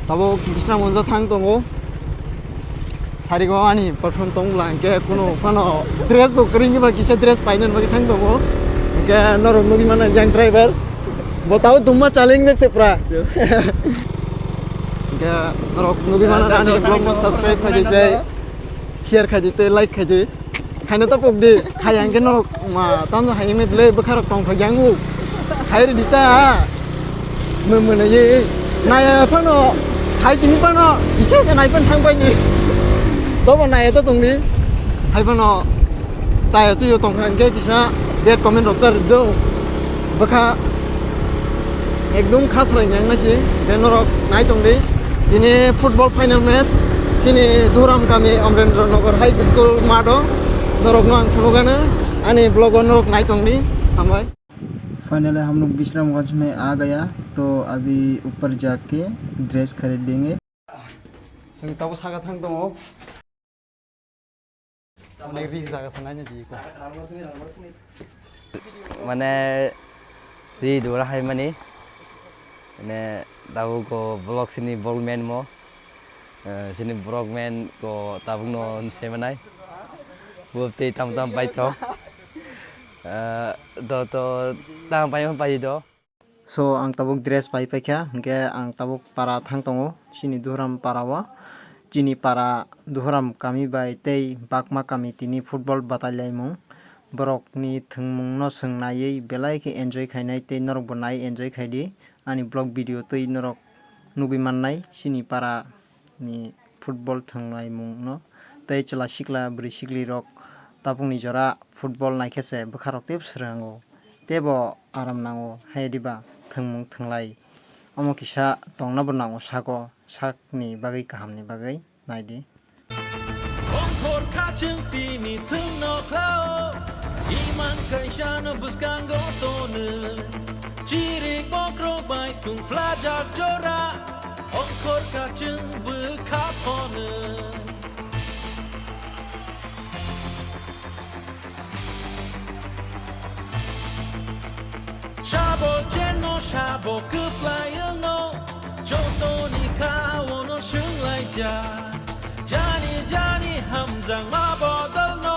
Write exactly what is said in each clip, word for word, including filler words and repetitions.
Tabuk Bisramganj o thang tongo. Sarigo ani perform tong bwla, hwnkhe kuno phano dress bo kwrwngwi ba kisa dress painani bagwi thang tongo. Hwnkhe norok nugwi mano yang driver. Bo tao dumma challenge se pra. Hwnkhe norok nugwi mano ani vlog no subscribe khai di tei share khai di tei like khai di. Khaina ta pok di, khaya hwnkhe norok ma tamo hai wngwi bwle bwkha rok tong thok yang u. Khai rw di ta. Mwn mwn ye. Naya phano, khai simi phano, kisa se nai phan thang pai ni. Tobo naya ta tong di. Hai phano, chaya chuyo tong kha hwnkhe kisa bad comment rok ta rw do. Bwkha ekdom khasrai nang nasi, de norok nai tong di. Tini football final match, sini Duram kami Omrendra Nagar High School math o norok no ang phunukgano, ani vlog o norok nai tong di, hambai. Finally हम लोग विश्रामगंज में आ गया, तो अभी ऊपर जाके ड्रेस खरीदेंगे। Sing tabo saga thang tongo. Mane ri jaga sanai ni di ko. Mane ri dora hai mani. Mane tabuk ko vlog sini vlog man mo. Eh, sini vlog man ko tabuk no se manai. Bo tei tam tam pai to. Eh, do to tam pai mo pai do. So, ang tabuk dress pai paikha, hwnkhe ang tabuk para thang tongo, chini Duhuram para o. Chini para Duhuram kami bai tei Bakma kami tini football batai laimung. Borokni thwngmungno swngnaiwi belai khe enjoy khainai tei norokbo nai enjoy khaidi. Ani vlog video twi norok nugwi mannai chini para ni football thwnglaimungno tei chwla sikla bwrwi siklirok tabukni jora football naikhe se bwkharok teibo swrwngo, teibo aram nango, hai diba thwngmung thwnglai. Omo kisa tongna bo nango sago, sakni bagwi kahamni bagwi naidi. Ongkhor kachwng tini thwngno khlao, imang kaisano bwskango tono. Chirik bokrok bai tungphlajak jora, ongkhor kachwng bwkha thono. Sabo chenno sabo kwplai wngno, jotoni kha ono swnglaijak. Jani jani hamjakma bodolno.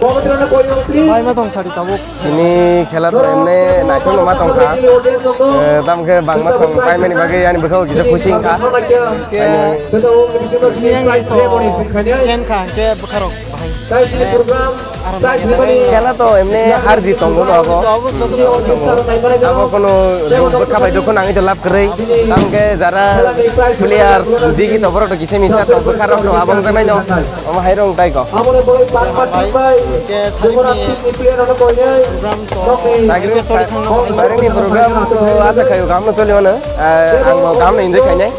Bai ma tong sari tabuk. Tini khela to emne naithok no ma tong kha. Eh, tam khe bangma song paimani bagwi ani bwkhao kisa khusi wng kha. Chen kha hwnkhe bwkharok bahai. Khela to emne har jit tongo no abo. Abo kono bwkha bai dukhu nangwi to lab kwrwi. Tam khe jara players digi to borok to kisa misa to bwkha rok to abo wngjaknai no. Omo hai rong tai ko. Hwnkhe sakni program to chakri sa-, sakni program to asa khayo gam no choli mano. Ah, ang bo gam no enjoy khainai.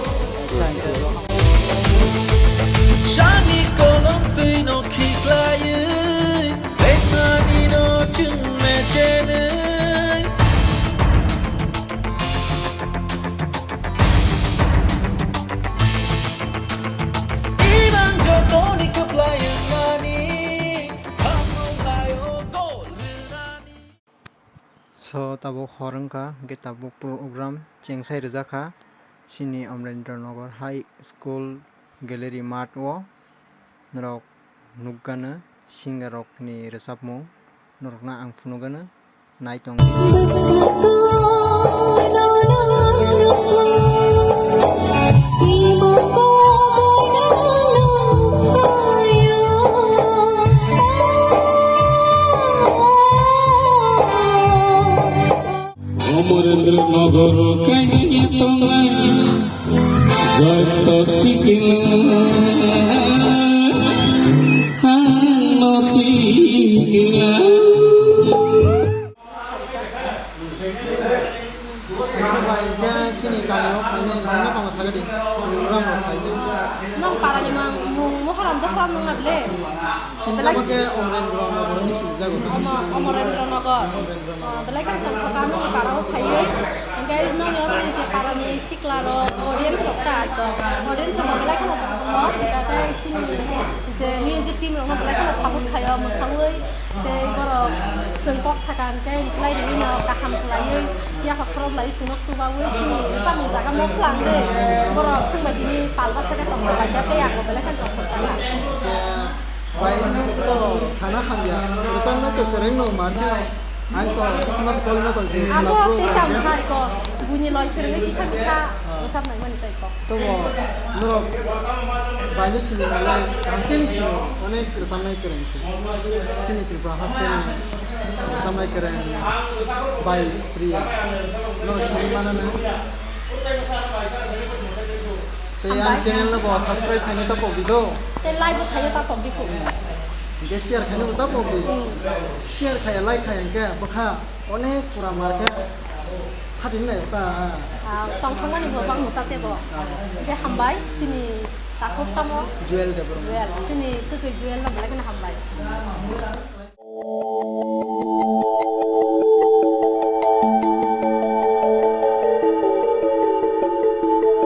Sani kolom twi no khiklaiwi, lekmani no chwng mechenwi. Imang jotoni kwplai wngnani, hamrok layo gol rwnani. So, tabuk hor wngkha, hwnkhe tabuk program chengsai rwjak kha chini Omrendra Nagar High School Gallery math o. Norok nukgano singer rokni rwchapmung, norokno ang phunukgano nai tongdi. Omrendra Nagar kaisa tongnai joto sikila ano sikila. Acha bai, khe sini kamio phainai bai ma tongo sagadi. Program rok khaidi. Nong parani mang mung mohoram dohoram nung na ble. Sini jama khe Omrendra Nagar ni sini jago. Omo, Omrendra Nagar. Belai khe tongthok kha nokni para o phaiwi. Hwnkhe nokni oro ni je para ni sikla rok, audience rok ta, audience rok belai kheno tongthok no. Hwnkhe sini je music team rok no belai kheno support khaio, mwsawi tei borok Chwng kok sakha hwnkhe reply riwi no kaham khlaiwi, yakha khorok lai chwngno chubawi chini rwchapmung jaga mosla wngwi borok chwng bai tini pal baksa khe tongthok laijak tei ang bo belai kheno tongthok jakha. Bai no to sana hamya, rwchapnai to kwrwng no mar khe ang to Christmas call no tong si. Abo tei tamo sai ko, buini loi swrwngwi kisa kisa rwchapnai mani tai ko. Tobo norok baini simi nalai, kaham khe ni simi onek rwchapnai kwrwng se. Chini Tripura haste ni rwchapnai kwrwng bai Priya. Norok simi mano no. Tei ang channel no bo subscribe khaina ta pok di do. Tei like bo khaina ta pok di ko. Hingke share khaina bo ta pok di. Hmm. Share khaya, like khaya hingke bwkha onek pura mar khe khatin nai ta. Ah, tongthokmani bo bang ta tebo. Ah. Hingke hambai chini takhuk tamo. Jewel Debbarma. Jewel, chini kwkwi Jewel no belai kheno hambai.